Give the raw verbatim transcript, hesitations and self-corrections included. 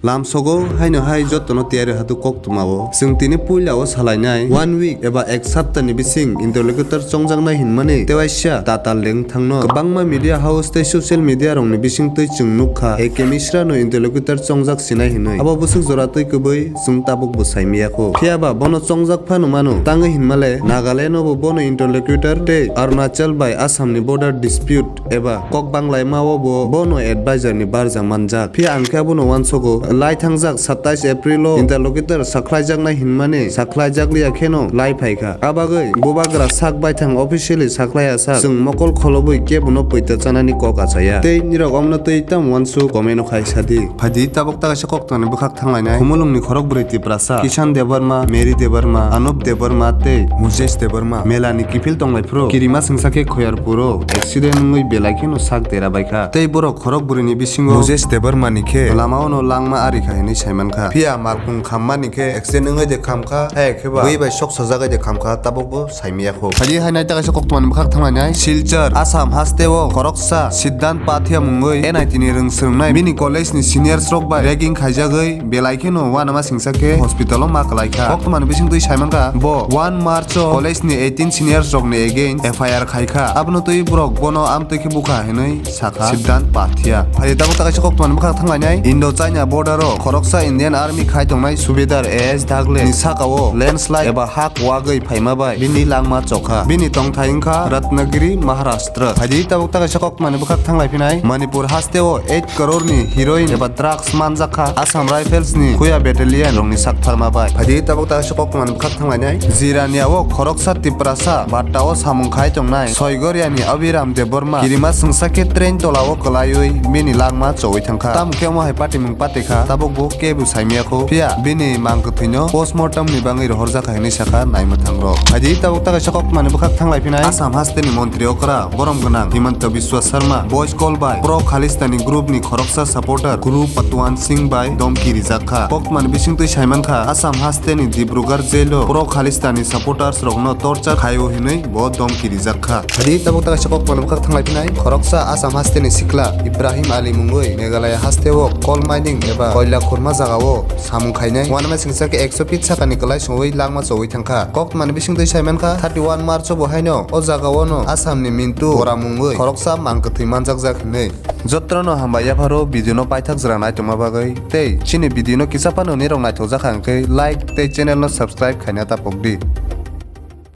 Lamsogo haino hai jotono tiyari hatu koktwmao. Chwng tini puila o salainai one week eba ek sapta ni bising interlocutor chongjaknai hinmani tewaisa tatal leng thangno. Kwbangma media house tei social media rokni bisingtwi chwng nukha A K Mishra no interlocutor chongjak sinai hinwi. Abo bwswk jora twi kwbwi chwng tabukbo saimiyakho. Phiyaba bono chongjak phano mano. Tangwi hinmale Nagaland o bo bono interlocutor tei Arunachal bai Assam ni border dispute eba kok banglaima o bo bono advisor ni barja manjak. Phiya ang khe abono uansogo. Lai thangjak satais April o interlocutor sakhlaijaknai hinmani sakhlaijakliya kheno lai phaikha. Abagwi bubagra sak baithang officially sakhlaiya sak chwng mokol kholobwi kebono poita chanani kok achaya. Tei nirok omno twi tamo uansuk comment o khai sadi. Phaidi tabuk ta kaisa koktwmani bwkhak thanglainai. Khumulwngni khorok bwrwi Tiprasa, Kishan Debbarma, Mary Debbarma, Anup Debbarma tei Mujesh Debbarma melani kiphil tonglaiphrw kirima swngsa khe Khoyarpuro accident wngwi belai kheno sak dera baikha. Tei borok khorok bwrwini bisingo Mujesh Debbarmani khe lamaono langma ari kha hinwi saimankha. Phiya malkhung khammani khe accident wngwi de khamkha, hai khe ba bui bai sok sajagwi de khamkha, tabukbo saimiyakho. Phaidi hai nai ta kaisa koktwmani bwkhak thanglainai. Silchar, Assam hasteo khoroksa Siddhant Pathia mungwi N I T ni rwng swrwngnai bini college ni seniors rok bai ragging khaijagwi belai kheno uanama singsa khe hospital o ma kwlaikha. Koktwmani bisingtwi saimankha bo one March o college ni eighteen seniors rokni against F I R khaikha. Abono twi borok bono amtwi khe bukha hinwi sakha Siddhant Pathia. Phaidi tabuk ta kaisa koktwmani bwkhak thanglainai. Indo China border o khoroksa Indian Army khai tongnai Subedar A S Dagle ni sakao landslide eba hak wagwi phaima bai bini langma chokha. Bini tongthai wngkha Ratnagiri, Maharashtra. Phaidi tabuk ta kaisa koktwmani bwkhak thanglai phinai. Manipur hasteo eight crore ni heroin eba drugs manjakha Assam Rifles ni Khuya Battalion rokni saktharma bai. Phaidi tabuk ta kaisa koktwmani bwkhak thanglainai. Jirania o khoroksa Tiprasa batta o samung khai tongnai Soigoriani Abhiram Debbarma kirima swngsa khe train tola o kwlaiwi bini langma chowi thangkha. Tamo khe omo hai patimung patikha, tabuk bo kebo saimiyakho. Phiya bini mang kwthwino postmortem ni bangwi rohorjakha hinwi sakha naimwthang rok. Phaidi tabuk ta kaisa koktwmani bwkhak thanglai phinai. Assam hasteni montri okra borom gwnang Himanta Biswa Sarma voice call bai pro Khalistani group ni khoroksa supporter Guru Patwan Singh bai domki rijakkha. Koktwmani bisingtwi saimankha, Assam hasteni Dibrugarh jail o pro Khalistani supporters rokno torture khaio hinwi bo domki rijakkha. Phaidi tabuk ta kaisa koktwmani bwkhak thanglai phinai. Khoroksa Assam hasteni sikla Ibrahim Ali mungwi Meghalaya hasteo coal mining eba koila khurma jagao samung khainai uanama singsa khe ekso feet sakani kwlai songwi langma chowi thangkha. Koktwmani bisingtwi saimankha, thirty one March o bo haino o jagao no Assam ni Mintu Bora mungwi khoroksa mang kwthwi manjakjak hinwi. Jotono hambai yapharo video no paithak jora naitongma bagwi tei chini video no kisa phano nirok naithokjakha hwnkhe like tei channel no subscribe khaina tapokdi.